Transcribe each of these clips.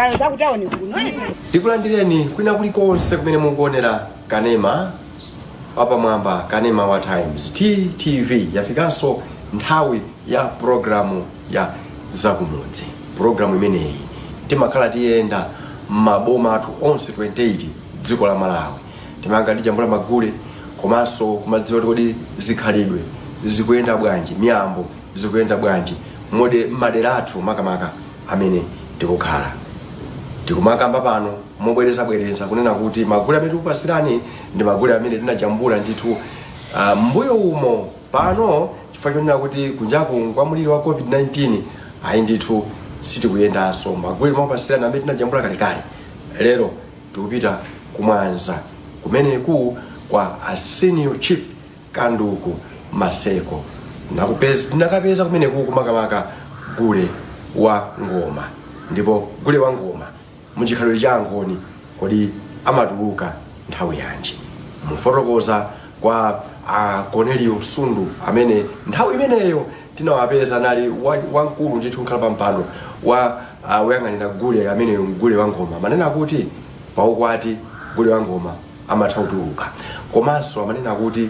Kuchigayo zakutaoni kuno. Tikulandireni kwina kulikonse kumene mukuonera kanema wapamwamba, kanema wa Times TTV. Yafikanso nthawi ya programu ya Zakumudzi. Programu imeneyi timakhala tiyenda m'maboma athu onse 28 dziko la Malawi. Timanga tijambula magule komanso kumadziwa kuti kodi zikhalidwe zikuyenda bwanji, miyambo zikuyenda bwanji mode m'madera athu makamaka amene tikukhala. Tikumakamba pano mobwerezabwereza kunena kuti magule amene tikupasirani ndi magule amene tinajambula ndithu mbuyo umo. Pano chifukwa chonena kuti kunjaku kwa mliri wa COVID-19, ayi ndithu, sitikuyendanso. Magule timakupasirani amene tinajambula kalekale. Lero tikupita kumwanza kumeneku kwa a Senior Chief Kanduku Maseko. Tinakapeza kumeneku kumakamaka gule wa ngoma. Ndipo gule wa ngoma muchikhalidwe cha Angoni kodi amatuluka nthawi yanji? Mufotokoza kwa a Cornelio Sundu amene nthawi imeneyo tinawapeza anali wamkulu ndithu nkhala pampando wa woyang'anira gule ameneyo, gule wa ngoma. Amanena kuti paukwati gule wa ngoma amatha kutuluka, komanso amanena kuti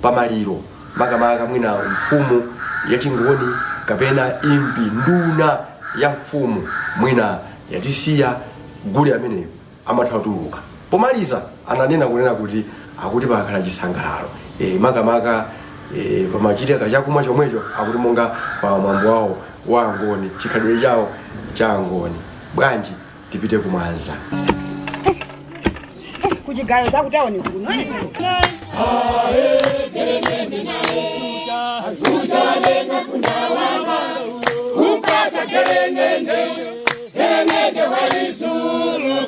pamaliro makamaka mwina mfumu yachingoni kapena impi nduna ya mfumu mwina yatisiya, gule ameneyo amatha kutuluka. Pomaliza ananena kunena kuti akuti pakakhala chisangalalo makamaka pamachitika chakumwa chomwecho, akuti monga pa mwambo wawo wa Angoni, chikhalidwe chawo cha Angoni. Bwanji tipite kumwanza. Kuchigayo zakutaoni kuno.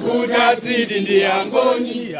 Kutatsiti ndiyangoni.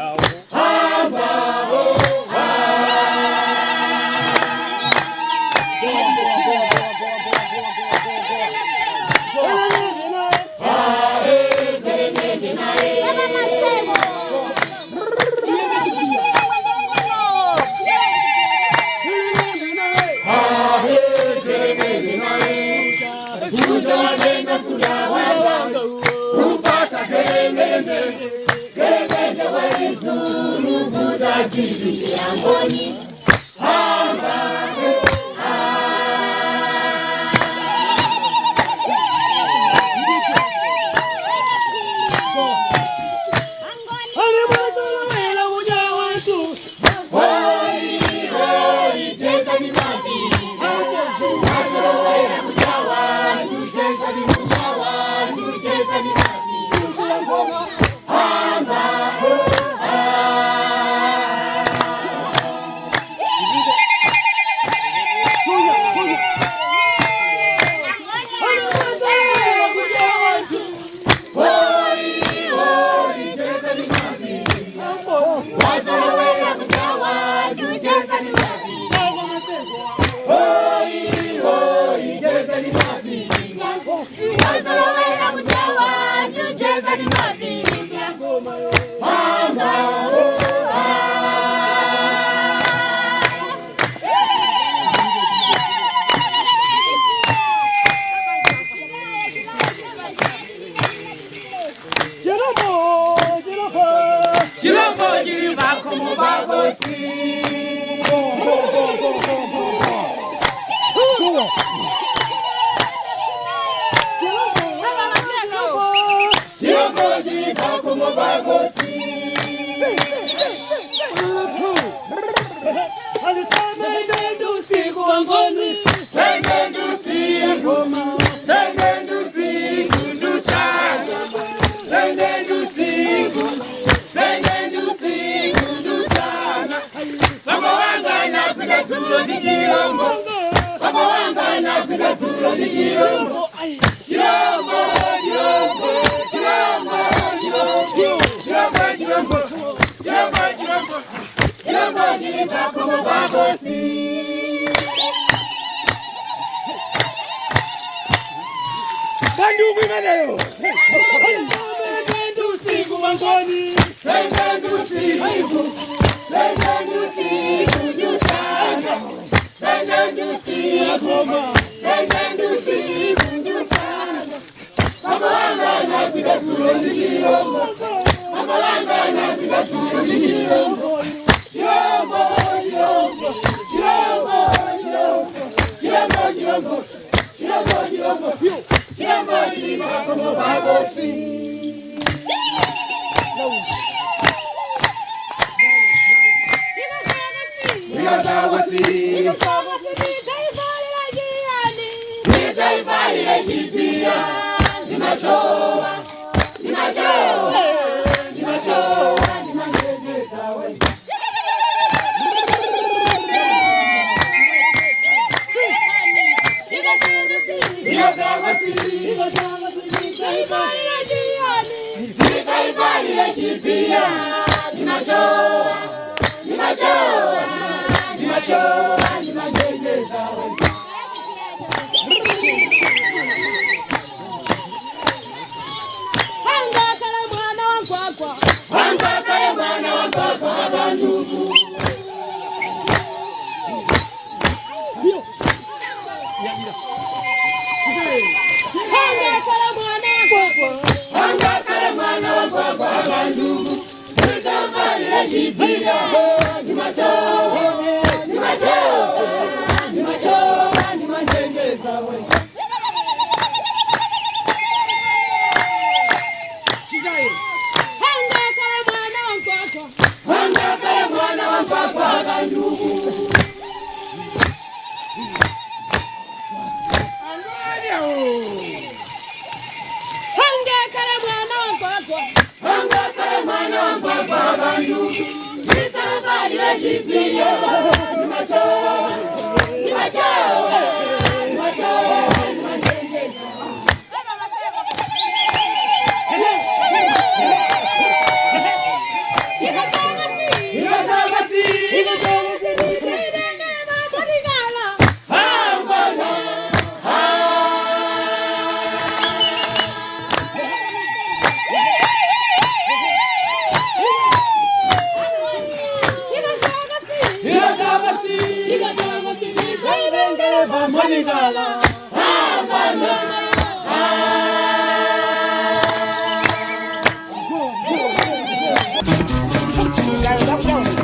Chilombo chili pakhomo pakosi. Chilombo chili pakhomo pakosi. Sengendusiku, sengendusiku ndusana, sengendusiku, sengendusiku ndusana. Baba wanga napita dzulo ndi chilombo, baba wanga napita dzulo ndi chilombo. Chilombo, chilombo, chilombo, chilombo, chilombo, chilombo, chilombo, chilombo, chilombo chili pakhomo pakosi. Kanduku imeneyo. Sengendusiku, sengendusiku ndusana, sengendusiku, sengendusiku ndusana. Baba wanga napita dzulo. Chigayo zakutaoni.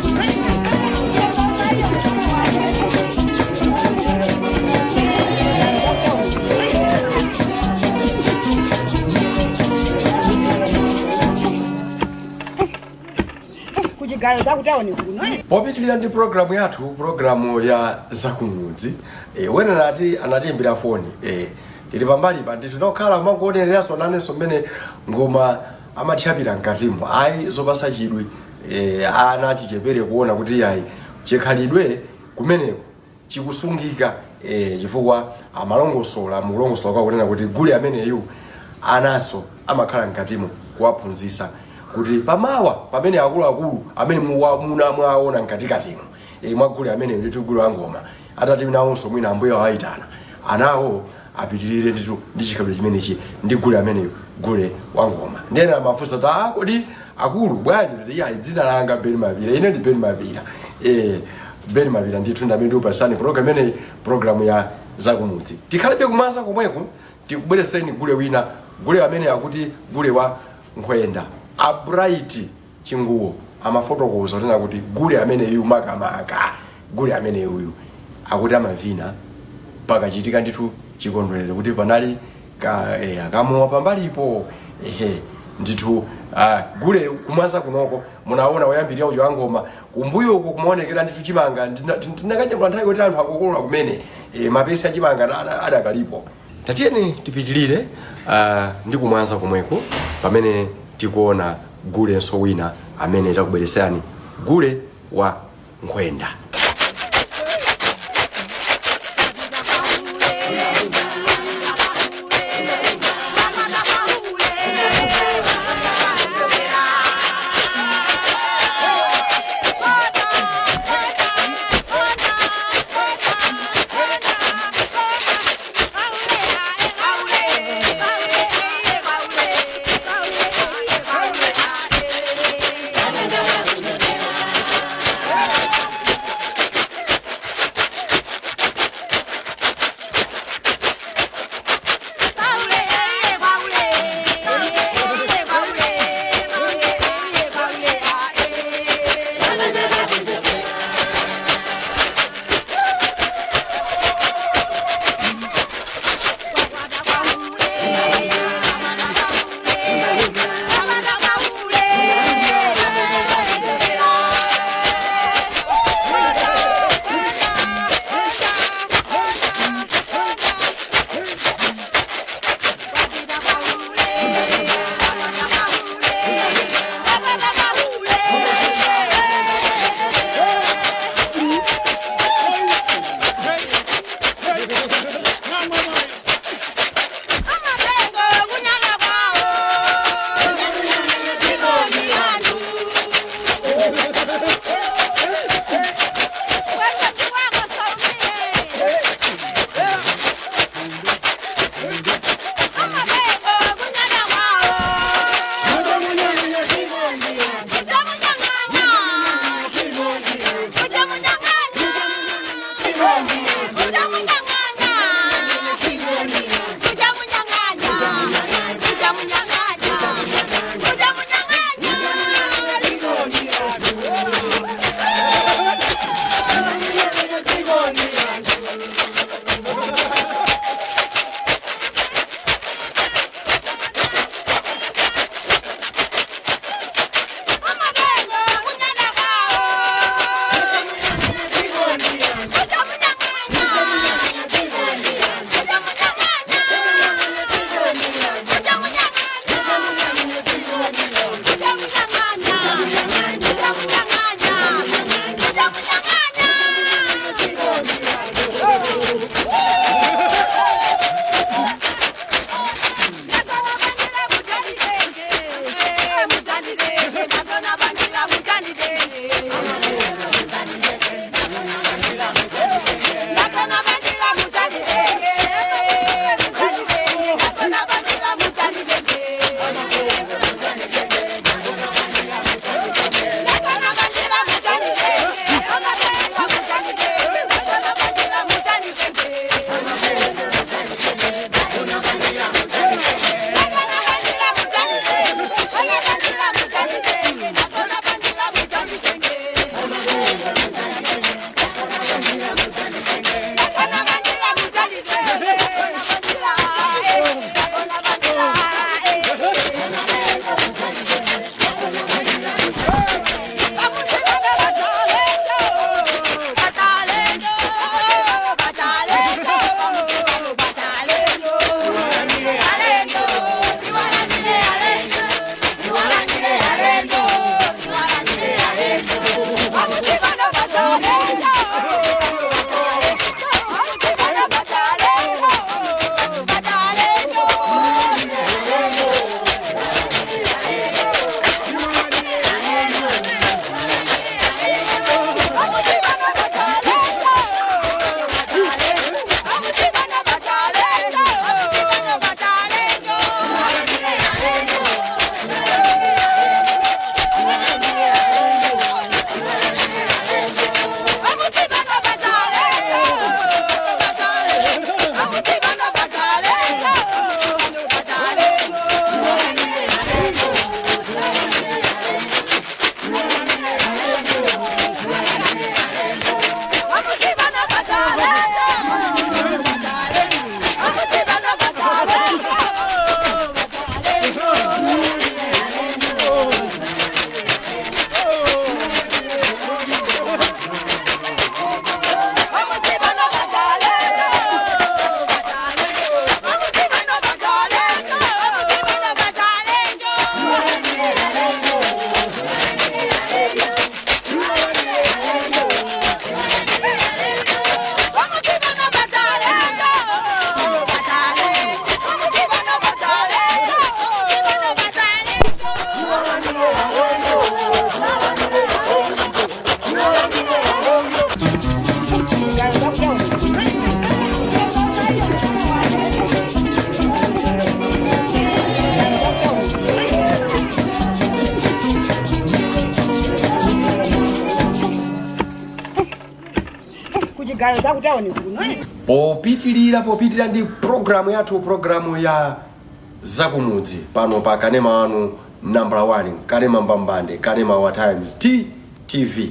Kuchigayo zakutaoni kuno. Popitilira ndi programu yathu, programu ya zakumudzi, wena nati anatiimbira foni, tili pambalipa ndithu tinokhala makuonereranso nanenso mmene ngoma amathyapira mkatimo. Ayi, zopasa chidwi, ana achichepere kuona kuti ayi, chikhalidwe kumeneko chikusungika, chifukwa amalongosola mukulongosola kwa kunena kuti gule ameneyu ananso amakhala mkatimo kuwaphunzitsa kuti pamawa pamene akuluakulu amene muna mwaona mkatikatimo, mwagule amene ndithu gulu la ngoma atati nawonso mwina ambuye awayitana anawo apitirire ndithu ndi chikhalidwe chimenechi ndi gule ameneyo, gule wa ngoma. Ndena amafunsa kuti, ah, kodi akulu bwanji? Kuti iyayi, dzina langa Ben Mapira, ine ndi Ben Mapira, Ben Mapira ndithu ndamene ndikupasani program imeneyi, programu ya zakumudzi. Tikhalebe kumasa komweko, tikubwereseni gule wina, gule amene akuti gule wa nkhwenda. Abright Chinguwo amafotokoza kunena kuti gule ameneyu, makamaka gule ameneyuyu, akuti amavina pakachitika ndithu chikondwerero kuti panali ka akamowa pambalipo, ehe ndithu. Gule kumwaza kunoko munaona woyambirira uja wangoma, kumbuyo uko kumaonekera ndithu chimanga. Ndinakachakula nthawi kuti anthu akukolola kumene, mapesi achimanga adakalipo. Tatiyeni tipitilire ndi kumwanza komweko pamene tikuona gulenso wina amene takubwereserani, gule wa nkhwenda. Aule. Kuchigayo zakutaoni kuno. Popitilira ndi programu yathu, programu ya zakumudzi pano pa kanema wanu nambala 1, kanema mbambande, kanema wa Times TTV.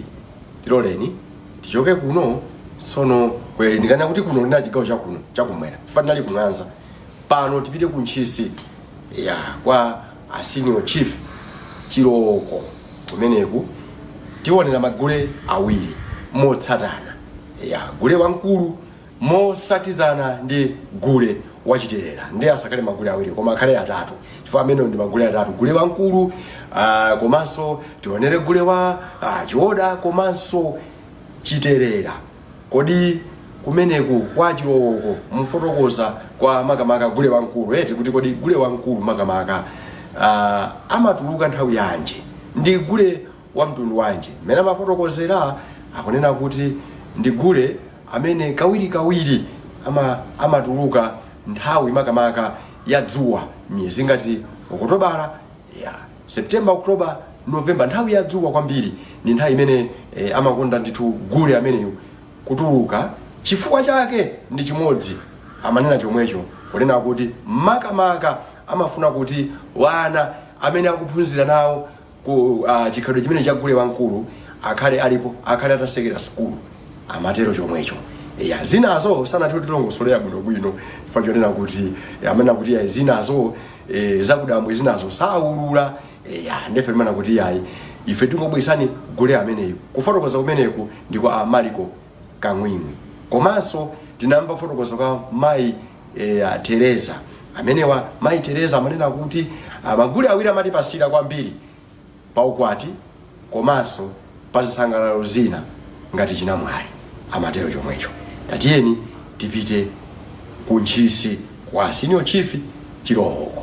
Tiloleni tichoke kuno tsono kwe ndikana kuti kuno ndina chigawo chakuno chakumwera, chifukwa tinali kung'anza. Pano tipite ku Ntchisi ya kwa a senior chief Chiloko. Kumeneku tionera magule awiri motsatana, ya gule wamkulu mosatizana ndi gule wachiterera. Ndi asakhale magule awiri koma akhale atatu, chifukwa amenewo ndi magule atatu: gule wamkulu, komanso tionere gule wa chioda komanso chiterera. Kodi kumeneku kwa Chilowoko mfotokoza kwa makamaka gule wamkulu eti kuti kodi gule wamkulu makamaka amatuluka nthawi yanji, ndi gule wa mtundu wanji? Mmene amafotokozera akunena kuti ndi gule amene kawirikawiri amatuluka nthawi makamaka ya dzuwa, miyezi ngati Okutobala ya September, October, November, nthawi ya dzuwa kwambiri ndi nthawi imene amakonda ndithu gule ameneyu kutuluka. Chifukwa chake ndi chimodzi, amanena chomwecho kunena kuti makamaka amafuna kuti wana amene akuphunzira nawo ku chikhalidwe chimene cha gule wamkulu akhale alipo, akhale atasekera sukulu, amatero chomwecho. Ya zinazo sanati tilongosolera bwinobwino chifukwa chonena kuti amene akuti ya zinazo zakudambwe zinazo saulula. Ya ndefe limana kuti yayi, ife tingobweresani gule ameneyu. Kufotokoza kumeneku ndi kwa Amaliko Kang'wing'wi, komanso tinamva kufotokoza kwa mayi Tereza. Amenewa mayi Tereza amanena kuti magule awiri amatipasira kwambiri paukwati komanso pa zisangalalo zina ngati chinamwali, amatero chomwecho. Tatiyeni tipite ku Ntchisi kwa senior chief Chilowoko.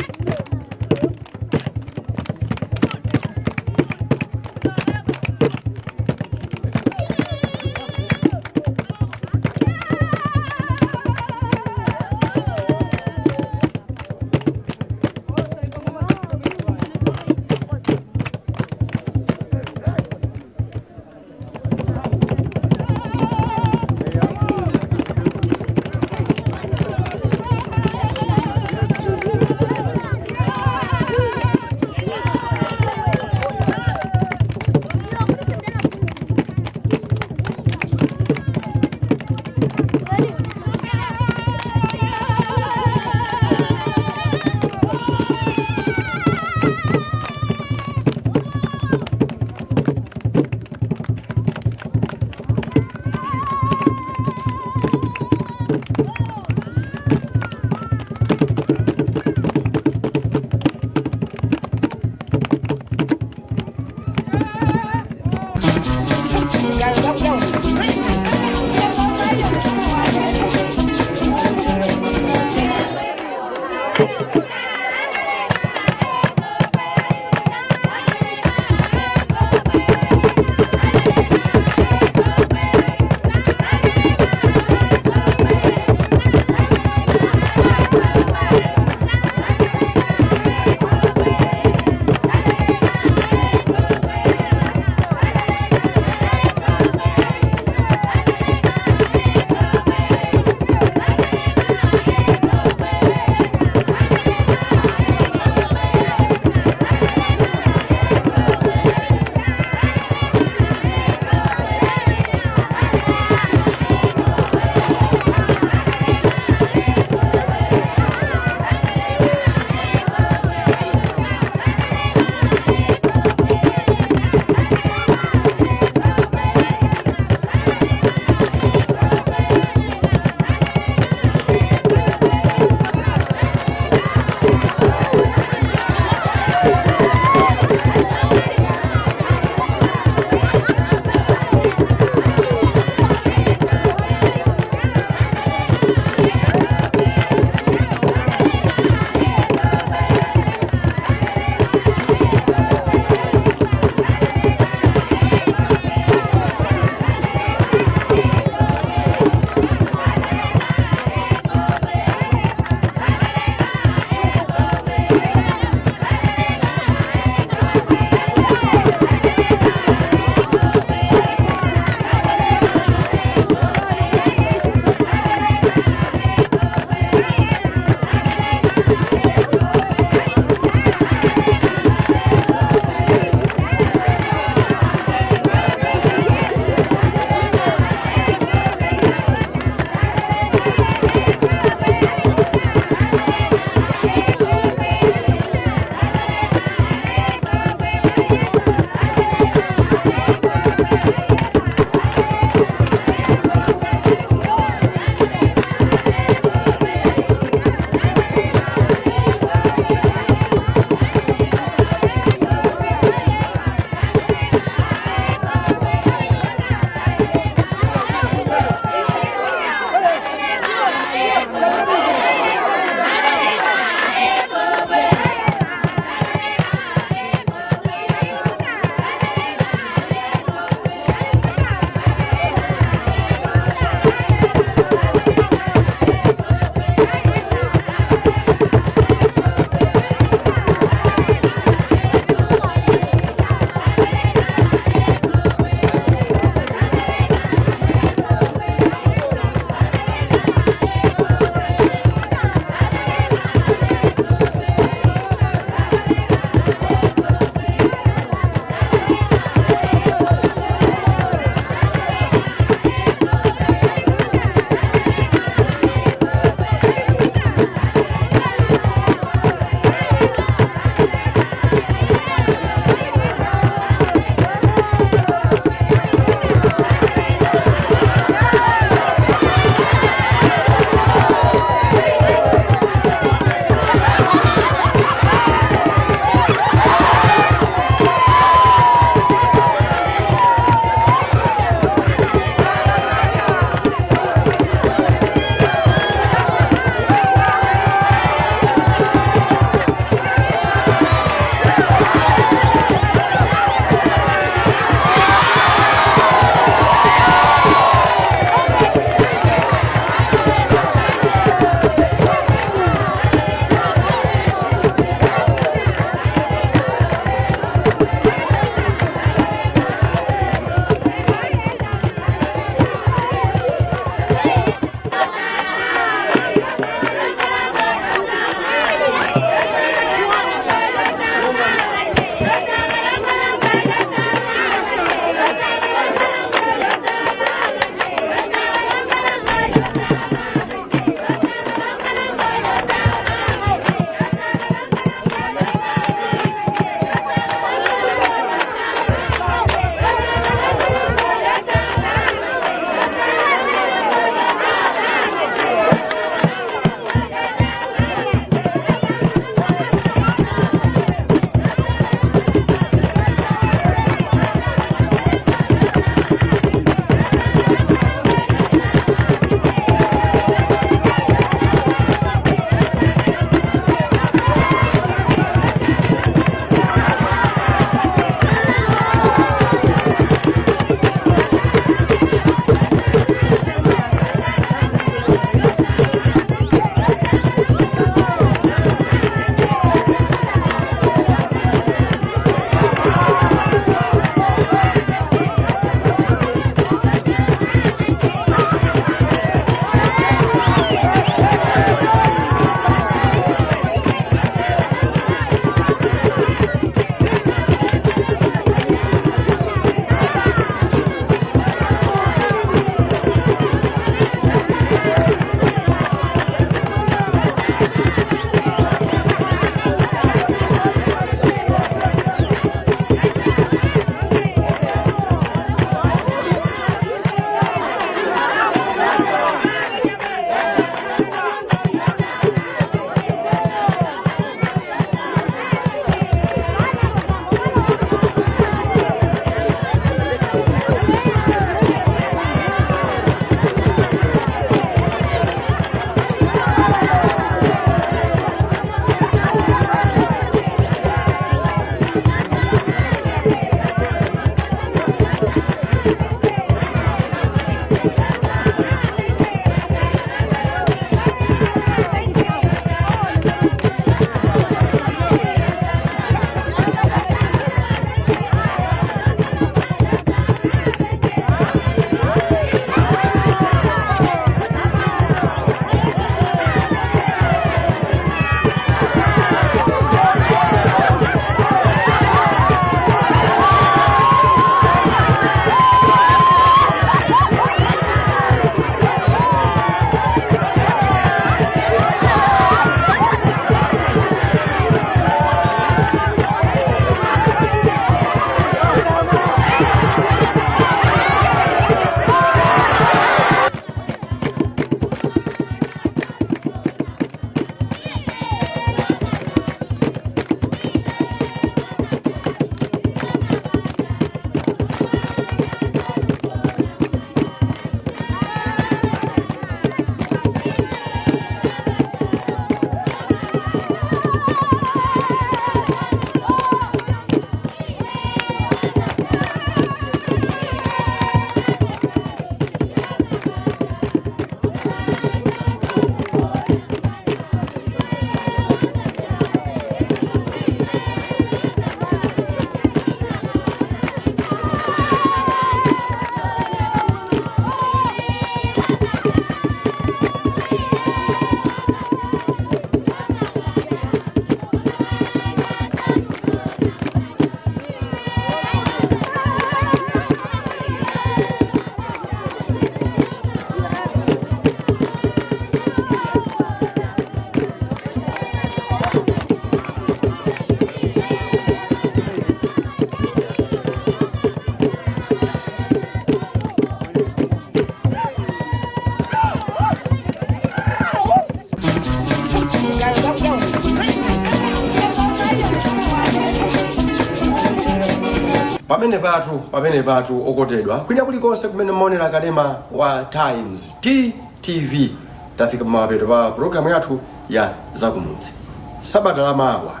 Pamene patu okondedwa, kwina kulikonse kumene mmaonera kanema wa Times TTV, tafika pamapeto pa programu yathu ya zakumudzi. Sabata lamawa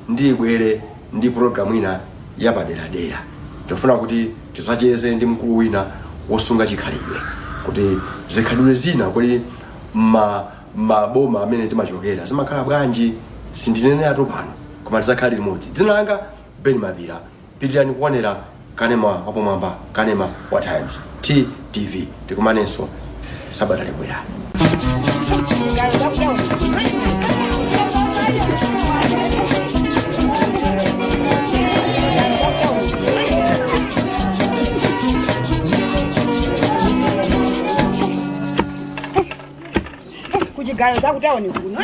ndibwere ndi programu ina yapaderadera. Tifuna kuti tisacheze ndi mkulu wina wosunga chikhalidwe, kuti zikhalidwe zina kuli maboma amene timachokera zimakhala bwanji. Sindineneratu pano, koma tizakhale limodzi. Dzina langa Ben Mapira. Pitirani kuonera kanema wapamwamba, kanema wa Times TTV. Tikumanenso sabata libwera. Kuchigayo zakutauni. Kuchigayo zakutauni kuno.